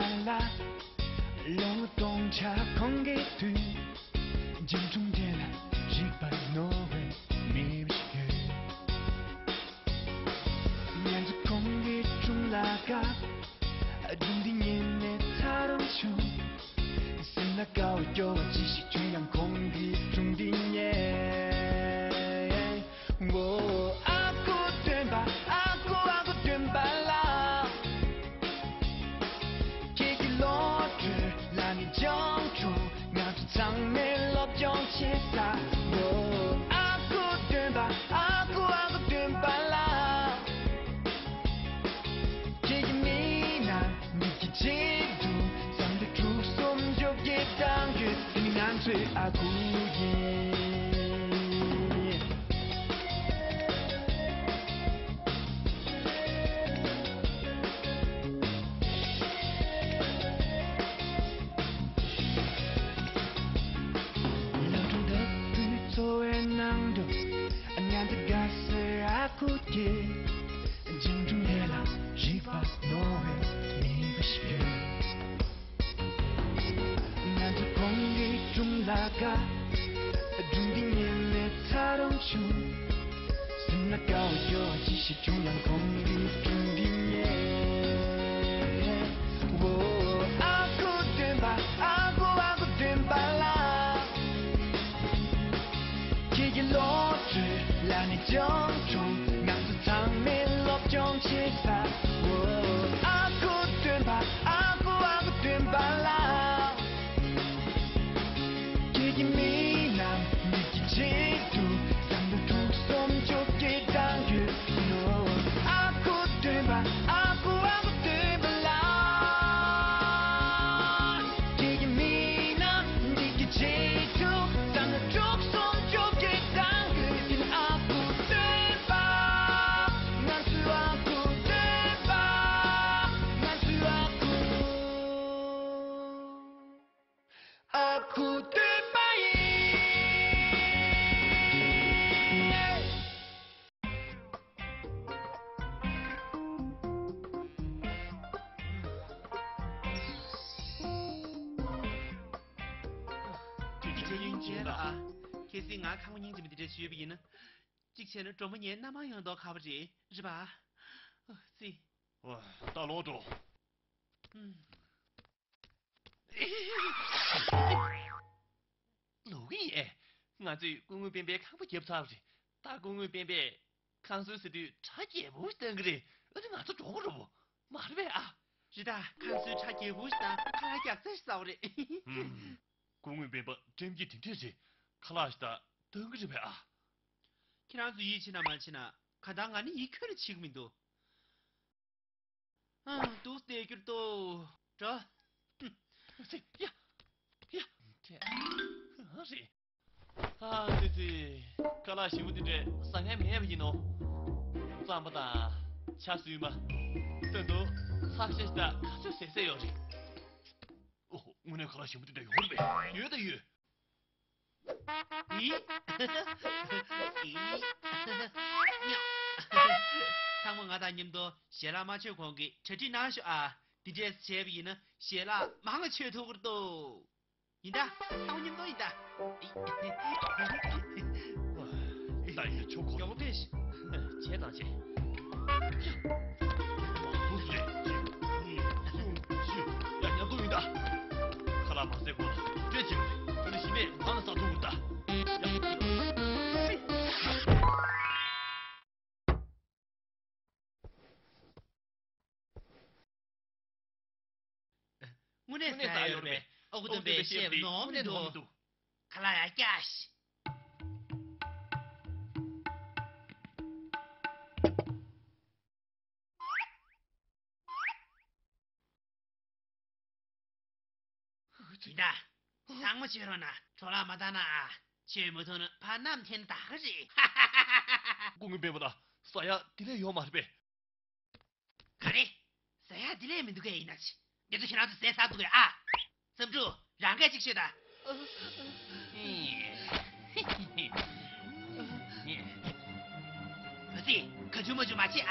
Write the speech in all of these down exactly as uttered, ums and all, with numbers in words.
ལ། ལོ་ངོ་སྟོང་ཕྲག་གོང་གི་དུས། འཇིགས་སྒྲོམ་དེ་ལ་རིག་པ་རྣོ་བའི་མི་ཞིག་ཡོད། ང་ཚོ་ཁོང་གི་དྲུང་ལ་དགའ། སྒྲུང་འདི་ཉན་ནས་ཚ་རུང་བྱུང་། སེམས་ལ་དགའ་བ་སྐྱོ་བ་ཅི་ཞིག་བྱུང་ཡང་ཁོང་གི་སྒྲུང་འདི་ཉན། ཨ་ཁུ་སྟོན་པ། ཨ་ཁུ་ཨ་ཁུ་སྟོན་པ་ལགས། ཁྱེད་ཀྱི་བློ་གྲོས་ལ་ནི་སྦྱོང་གྲུབ། ང་ཚོ་ཚང་མས་སློབ་སྦྱོང་བྱེད་ས། ཨ་ཁུ་སྟོན་པ། ཨ་ཁུ་ཨ་ཁུ་སྟོན་པ་ལགས། ཁྱེད་ཀྱི་མིག་ནང་མིག་གི་བརྗིད་དུ་བསམ་བློ་དྲུག་གསུམ་བཅོ་བརྒྱད་བཏང་ཡོད། དེ་ནི་ང་ཚོའི་ཨ་ཁུ་ཡིན། ལོ་དྲུག་ལྟ་བུའི་འཚོ་བའི་ནང་དུ། ང་ཚོ་དགའ་སའི་ཨ་ཁུ་དེ། འཇིགས་སྒྲོམ་ལས་ལ་རིག་པ་རྣོ་བའི་མི་བུ་ཞིག་ཡོད། ང་ཚོ་ཁོང་གི་དྲུང་ལ་དགའ། སྒྲུང་འདི་ཉན་ནས་ཚ་རུང་བྱུང་། སེམས་ལ་དགའ་བ་སྐྱོ་བ་ཅི་ཞིག་བྱུང་ཡང་ཁོང་གི་སྒྲུང་འདི་ཉན། ཨ་ཁུ་སྟོན་པ། ཨ་ཁུ་ཨ་ཁུ་སྟོན་པ་ལགས། ཁྱེད་ཀྱི་བློ་གྲོས་ལ་ནི་སྦྱོང་གྲུབ། ང་ཚོ་ཚང་མས་སློབ་སྦྱོང་བྱེད་ས། ཨ་ཁུ་སྟོན་པ། ཨ་ཁུ་ཨ་ཁུ་སྟོན་པ་ལགས། ཁྱེད་ཀྱི་མིག་ནང་མིག་གི་བརྗིད་དུ་བསམ་བློ་དྲུག་གསུམ་བཅོ་བརྒྱད་བཏང་ཡོད་ནོ། ཨ་ཁུ་སྟོན་པ། ཨ་ཁུ་ཨ་ཁུ་སྟོན་པ་ལགས། ཁྱེད་ཀྱི་མིག་ནང་མིག་གི་བརྗིད་དུ་བསམ་བློ་དྲུག་གསུམ་བཅོ་བརྒྱད་བཏང་ཡོད་ཡིན། ཨ་ཁུ་སྟོན་པ། ང་ཚོའི་ཨ་ཁུ་སྟོན་པ། ང་ཚོའི་ཨ་ཁུ། ཨ་ཁུ་སྟོན་པ་ཡིན། ཁྱེད་ཀྱི་ཆེ་ཡིན་བྱས་ལ་ཨ། གལ་སྲིད་ང་ཁང་པ་སྙིང་རྗེ་མོ་འདི་འདྲ་ཞུས་པ་ཡིན་ན། གཅིག་བྱས་ན་སྒྲོལ་མ་ངའི་མནའ་མ་ཡོང་མདོག་ཁ་པོ་རེད། རེད་པ། ཨོ་ཙི། ཨོ། ད་ལོག་འགྲོ། ཨུམ། ལོག་གི་ཡིན། ང་ཚོས་སྐུ་ངོ་སྤེན་པའི་ཁང་པ་བརྒྱབ་ཚར་བ་རེད། ད་སྐུ་ངོ་སྤེན་པས་ཁང་གསོ་ཟེར་དུས་གྲ་རྒྱས་པོ་ཞིག་བཏོན་གི་རེད། ཨ་ནི་ང་ཚོ་འགྲོ་གི་རེད་པོ། མ་རེད་པས་ཨ། རེད་ད། ཁང་གསོའི་གྲ་རྒྱས་པོ་ཞིག་དང་ཁ་ལག་རྒྱག་ས་ཞིག་ཟེར་བ་རེད། ཧུམ། སྐུ་ངོ་སྤེན་པ་དྲན་གྱི་དེ་འདྲས་རེད། ཁ་ལག་ཞིག་དང་སྟོན་གི་རེད་པས་ཨ། ཁྱེད་རང་ཚོ་ཡིད་ཆེས་ན་མ་ཆེས་ན་ག་ད་ང་ནི་ཡིད་ཁྱོན་ནས་ཆེས་གི་མི་འདུག་ཨ། འདུག་སྟེ་གྱུར་ཏོ། འགྲོ། ཧུམ། ཡ། ཡ། ཨ་རེད། ཨ་ཙི་ཙི། ཁ་ལག་ཞིམ་པོ་དེ་འདྲས་ཟ་མཁན་མེད་པ་ཡིན་ནོ། རྩམ་པ་དང་། ཆ་སུལ་མ། ད་དུང་ཚགས་ཤ་ཞིག་དང་ཁ་ཆུ་ཟད་ཟད་ཡོད་རེད། ཨོ། དངོས་གནས་ཁ་ལག་ཞིམ་པོ་དེ་འདྲ་ཡོད་རེད་པས། ཡོད་ད་ཡོད། ཨི། ཨི། ཚང་མ་ང་དང་མཉམ་དུ་ཞལ་ལག་མ་མཆོད་གོང་གི་གྲ་སྒྲིག་གནང་ཤོག་ཨ། འདི་འདྲས་བྱས་པ་ཡིན་ན་ཞལ་ལག་མང་ང་མཆོད་ཐུབ་ཀྱི་རེད་དོ། ཡིན་ད། ཚང་མ་མཉམ་དུ་ཡིན་ད། ད་ཡ་ཆོག་གོ། ཡོང་དེ། བྱས་དང་བྱས། ཡ། ལུགས་རེད། གཅིག་གཉིས། གསུམ། བཞི། ཡ། མཉམ་དུ་ཡིན་ད། ཁ་ལག་མ་ཟས་གོང་ལ་སྤྲོད་ཅིག་ཁྱོད་ནི་ཞི་མེད་ང་ལ་ཟ་ཐུབ་ཀྱི་རེད་ད། ཡ། དངོས་གནས་ཟ་ཡོད་རེད་པས། ཨ་ཁུ་སྟོན་པས་བཤད་པ་ནོར་མི་འདུག་ཁ་ལག་ཡར་རྒྱག་ཤིག་ཡིན་ད། ཚང་མ་བྱེད་རོགས་གནང་། འཕྲོ་བརླག་མ་བཏང་ན་ཨ། ཆོས་མ་ཐུབ་ན་ཕར་རྣམས་འཐེན་ད་ག་རེད། སྐུ་ངོ་སྤེན་པ་ལགས། ཟ་ཡག་དེ་ལས་ཡོད་མ་རེད་པས། ག་རེ། ཟ་ཡག་དེ་ལས་མི་འདུག་གས། ཡིན་ན་ཅི། འདི་ཚོ་ཁྱེད་རང་ཚོ་ཟས་ཟ་འདུག་གས་ཨ། བསམ་འགྲུབ། རང་སྐད་ཅིག་ཤོད་ད། བ་སི། ག་ཅུ་མ་ཅུ་མ་བྱེད་ཨ།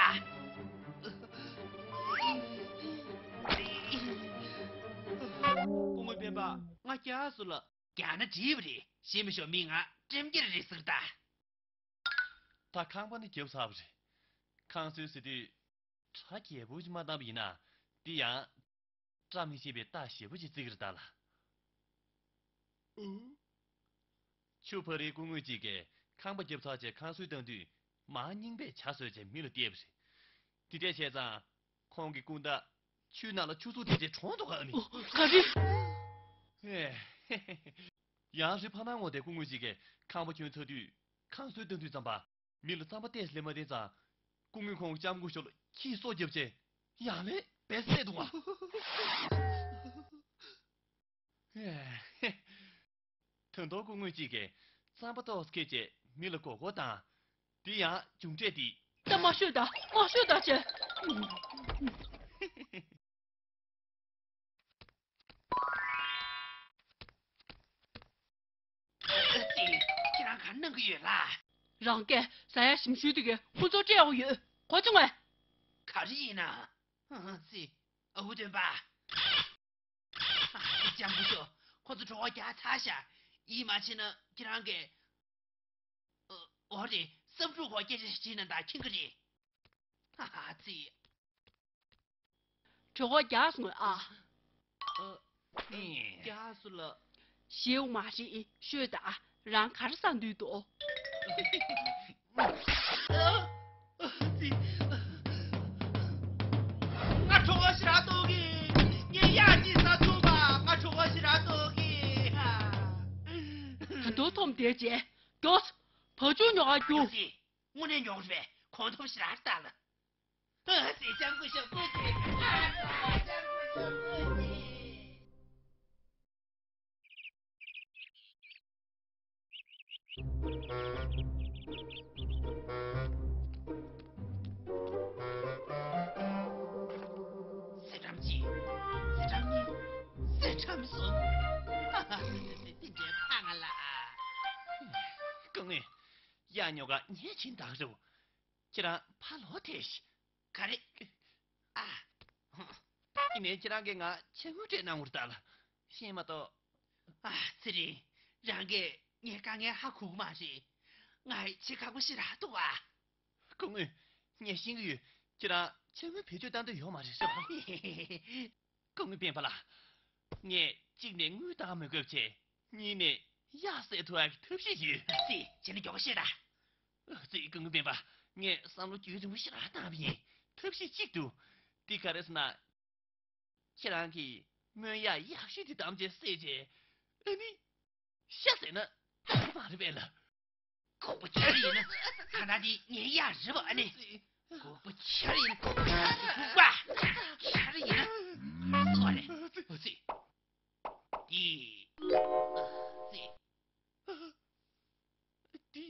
པ། ང་རྒྱགས་སོང་ལགས། རྒྱགས་ན་འགྲིག་པ་རེད། ཤེས་མི་ཤོག་མི་ང་ཀྲེམ་ཀེར་རེད་ཟེར་ད། ད་ཁང་པ་ནི་རྒྱབ་ཚར་བ་རེད། ཁང་སོའི་ཟེར་དུས་གྲ་རྒྱས་པོ་ཞིག་མ་བཏང་པ་ཡིན་ན། འདི་ཡང་བཀྲ་མི་ཤིས་པའི་རྟགས་ཞེ་པོ་ཅིག་བརྩི་གི་རེད་ད་ལགས། ཆུ་ཕ་རིའི་སྐུ་ངོ་གཅིག་གིས་ཁང་པ་བརྒྱབ་ཚར་རྗེས་ཁང་སོའི་བཏང་དུས་མར་རྙིང་པས་ཇ་བཟོས་རྗེས་མི་ལ་སྟེར་བ་རེད། དེ་འདྲས་བྱས་ཙང་ཁོང་གི་སྐུ་ཟླ་ཆུའི་ནང་ལ་ཆུ་ཚུར་ཐེབས་རྗེས་གྲོངས་འདུག་ག་ཨ་ནི། ག་རེ། ཡང་རི་ཕ་ནང་ངོ་དེ་སྐུ་ངོ་གཅིག་གིས་ཁང་པ་གྱོན་ཚར་དུས་ཁང་སོའི་བཏང་དུས་ཙམ་པ། མི་ལ་རྩམ་པ་ཏོག་ཙམ་ལས་མ་བསྟན་ཙང་། སྐུ་ངོས་ཁོང་ལྕམ་སྐུ་ཞབས་ལ་ཁྱིའི་སོ་བརྒྱབ་རྗེས་ཡང་ལས་བེ་སེ་འདུག་ཨ། ད་དུང་སྐུ་ངོས་གཅིག་གིས་རྩམ་པ་ཏོག་ཙམ་ཁྱེར་རྗེས་མི་ལ་མགོ་སྐོར་བཏང་། དེ་ཡང་མཇུག་འབྲས་དེ། ད་མ་ཤོད་ད། མ་ཤོད་ད་ཅེ། ཨ་ཙི། ཁྱེད་རང་ག་རེ་གནང་གི་ཡོད་ལགས། རང་གིས་ཟ་ཡ་ཞིམ་ཤོས་དེ་གས་ཁོ་ཚོར་སྤྲད་དགོས་ཡོད། གོ་བྱུང་ངས། ག་རེ་ཡིན་ན། ཨ་ཙི། ཨ་ཁུ་སྟོན་པ། ཨ་ཙི། ལྕམ་སྐུ་ཞབས། ཁོ་ཚོ་གྲོད་ཁོག་རྒྱགས་ཚར་ཤག་ཡིད་མ་ཆེས་ན་ཁྱེད་རང་གིས། ཨ། འོ་རེད། བསམ་འགྲུབ་ཁོ་སྐད་ཆ་ཞིག་དྲིས་ན་ད་མཁྱེན་གི་རེད། ཧ་ཧ་ཙི། གྲོད་ཁོག་རྒྱགས་སོང་ཨ། ཨ། རྒྱགས་སོང་ལགས། ཞེའུ་མ་རེད་ཤོད་ད། རང་ག་རེ་ཟ་འདོད་འདུག་ཨ་ཙི། ང་གྲོད་ཁོག་ཞེ་དྲག་ལྟོགས་གི། ངས་གཡག་གཅིག་ཟ་ཐུབ་པ། ང་གྲོད་ཁོག་ཞེ་དྲག་ལྟོགས་གི། ད་དུང་འཐོམ་བསྡད་རྗེས། མགྱོགས། བ་ཕྱུགས་ཉོ་གར་རྒྱུགས། ཡོང་སྲིད། དངོས་གནས་མགྱོགས་རེད་པས། ཁོང་ཐོབ་ཞེ་དྲག་ལྟ་ལ། ཨ་ཙི། ལྕམ་སྐུ་ཞབས་སྐུ་མཁྱེན། ཨ་ཙི། ལྕམ་སྐུ་ཞབས་སྐུ་མཁྱེན། གསེར་ཁྲམ་གཅིག་གསེར་ཁྲམ་གཉིས། གསེར་ཁྲམ་གསུམ། ཧ་ཧ། དེ་འདྲའི་ཕ་ང་ལ། སྐུ་ངོ། གཡག་ཉོ་གར་ངས་ཕྱིན་དང་རེད། ཁྱེད་རང་ཕར་ལོག་ཐལ་ཤག་ག་རེ། ཨ། ཡིན་ནའི་ཁྱེད་རང་གིས་ང་ཕྱག་དངུལ་སྤྲད་གནང་བར་གདའ་ལ། ཤེས་མ་གཏོགས། ཨ་ཙི་རེད། རང་གིས་ངའི་དཀའ་ངལ་ཧ་གོ་གི་མ་རེད། ང་བྱེད་ཁག་པོ་ཞེ་དྲག་འདུག་ཨ། སྐུ་ངོ། ངས་ཤེས་ཀྱི་ཡོད། ཁྱེད་རང་ཕྱག་དངུལ་བེད་སྤྱོད་གཏང་འདོད་ཡོད་མ་རེད་ཟེར་བ། སྐུ་ངོ་སྤེན་པ་ལགས། ངས་གཅིག་ནས་དངུལ་བཏང་མི་དགོས་བྱས། གཉིས་ནས་གཡག་བསད་ཐུབ་ཡག་གི་ཐབས་ཤེས་ཡོད། ཨ་ཙི། བྱས་ན་མགྱོགས་པོ་བཤད་ད། ཨ་ཙི། སྐུ་ངོ་སྤེན་པ། ངས་བསམ་བློ་རྒྱུན་རིང་པོ་ཞེ་དྲག་བཏང་བ་ཡིན། ཐབས་ཤེས་གཅིག་འདུག་འདི་ག་རེ་ཟེར་ན། ཁྱེད་རང་གིས་རྨོ་གཡག་ཡག་ཤོས་དེ་བདམས་བྱས་བསད་རྗེས། ཨ་ནི། ཤ་བཟས་ན་འགྲིག་གི་མ་རེད་པས་ལགས། ཁོག་པ་ཁྱེར་ཡིན་ན། ད་ལྟ་འདི་ངའི་གཡག་རེད་པ། ཨ་ནི། ཁོག་པ་ཁྱེར་ཡིན་ན། ཁོག་པ་ཁྱེར་ཡིན་ན། སོ་རེད། ཨ་ཙི། འདི། ཨ་ཙི། འདི།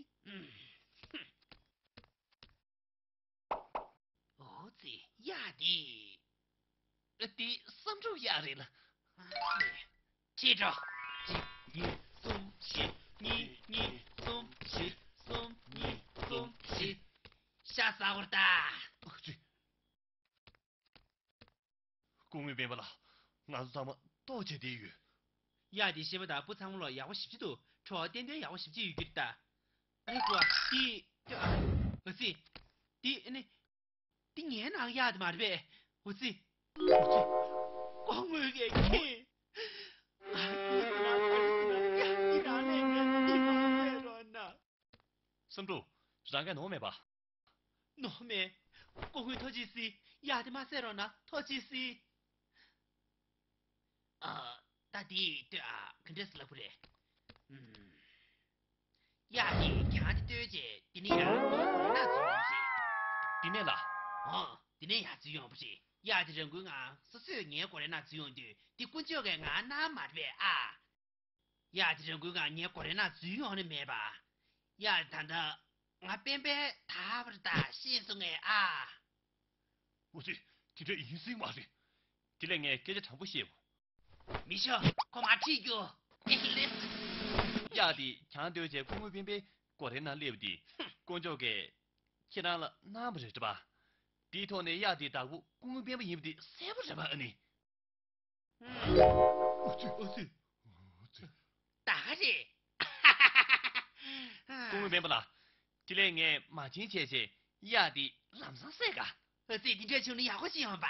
ཨོ་ཙི། གཡག་འདི། འདི་བསམ་འགྲུབ་གཡག་རེད་ལགས། ཁྲིད་འགྲོ། གཅིག་གཉིས་གསུམ་བཞི། གཉིས་གཉིས་གསུམ་བཞི། གསུམ་གཉིས་གསུམ་བཞི། ཤ་ཟ་བར་གདའ། ཨ་ཙི། སྐུ་ངོ་སྤེན་པ་ལགས། ང་ཚོ་ཚང་མ་ལྟོགས་བྱས་བསྡད་ཡོད། གཡག་འདི་ཤེས་པ་དང་སྤུ་ཚང་མ་ལོ་ཡག་པོ་ཞེ་པོ་ཅིག་འདུག་གྲོད་ཁོག་ཏན་ཏན་ཡག་པོ་ཞེ་པོ་ཅིག་ཡོད་ཀྱི་རེད་ད། ཨ་ནི་ཁོ་འདི། ཨ་ཙི། འདི་ཨ་ནི། འདི་ངའི་ནང་གཡག་དེ་མ་རེད་པས། ཨ་ཙི། ཨ་ཙི། སྐུ་ངོ་གིས་མཁྱེན། ང་ཁྱེད་ཚོ་ལ་ག་རེ་ཟེར་ན། གཡག་འདི་རང་ལས་ངན་པ་འདི་མ་བསད་རོགས་གནང་། བསམ་འགྲུབ། རང་གིས་ནོར་མེད་པ། ནོར་མེད། སྐུ་ངོ་ཐུགས་རྗེ་གཟིགས། གཡག་དེ་མ་བསད་རོགས་གནང་། ཐུགས་རྗེ་གཟིགས། ཨ། ད་དེ་ལྟོས་ཨ། ག་འདྲས་སེ་ལབ་དགོས་རེད། ཨུམ། གཡག་དེ་གྱང་དེ་ལྟོས་བྱས་དེ་ནས་ཡར་སྒོ་རེ་ནང་འཛུལ་ཡོང་བ་རེད། དེ་ནས་ལ། ཨོ། དེ་ནས་ཡར་འཛུལ་ཡོང་བ་རེད། གཡག་དེ་རང་འགུལ་ངང་སོ་སོས་ངའི་སྒོ་རེ་ནང་འཛུལ་ཡོང་དུས་དེ་དཀོན་མཆོག་གིས་ང་གནང་མ་རེད་པས་ཨ། གཡག་དེ་རང་འགུལ་ངང་ངའི་སྒོ་རའི་ནང་འཛུལ་ཡོང་ནི་མེད་པ། གཡག་དེ་ད་ལྟ་ང་སྤེན་པས་དར་བ་རེད་ད། ཤེས་སོང་ངས་ཨ། འོ་ཙི། དེ་འདྲ་ཡིན་སྲིད་མ་རེད། དེ་ལས་ངས་སྐད་ཆ་དྲང་པོ་བཤད་འོ། མི་ཤོག་ཁོ་མར་ཁྲིད་རྒྱུགས། ཨེ་ཧི་ལེ། གཡག་དེ་གྱང་ལྟོས་བྱས་སྐུ་ངོ་སྤེན་པའི་སྒོ་རའི་ནང་སླེབས་ཏེ། དཀོན་མཆོག་གིས་ཁྱེད་རང་ལ་གནང་བ་རེད་པ། དེའི་ཐོག་ནས་གཡག་དེའི་བདག་པོ་སྐུ་ངོ་སྤེན་པ་ཡིན་པ་དེ་གསལ་པོ་རེད་པ་ཨ་ནི། ཨ་ཙི། ཨ་ཙི། ད་ག་རེད། སྐུ་ངོ་སྤེན་པ་ལགས། དེ་ལས་ངས་མ་བྱན་བྱས་བྱས་གཡག་དེ་ལམ་སང་བསད་ག། ཨ་ཙི། དེ་འདྲ་བྱུང་ན་ཡག་པོ་ཞིག་ཡོང་པ།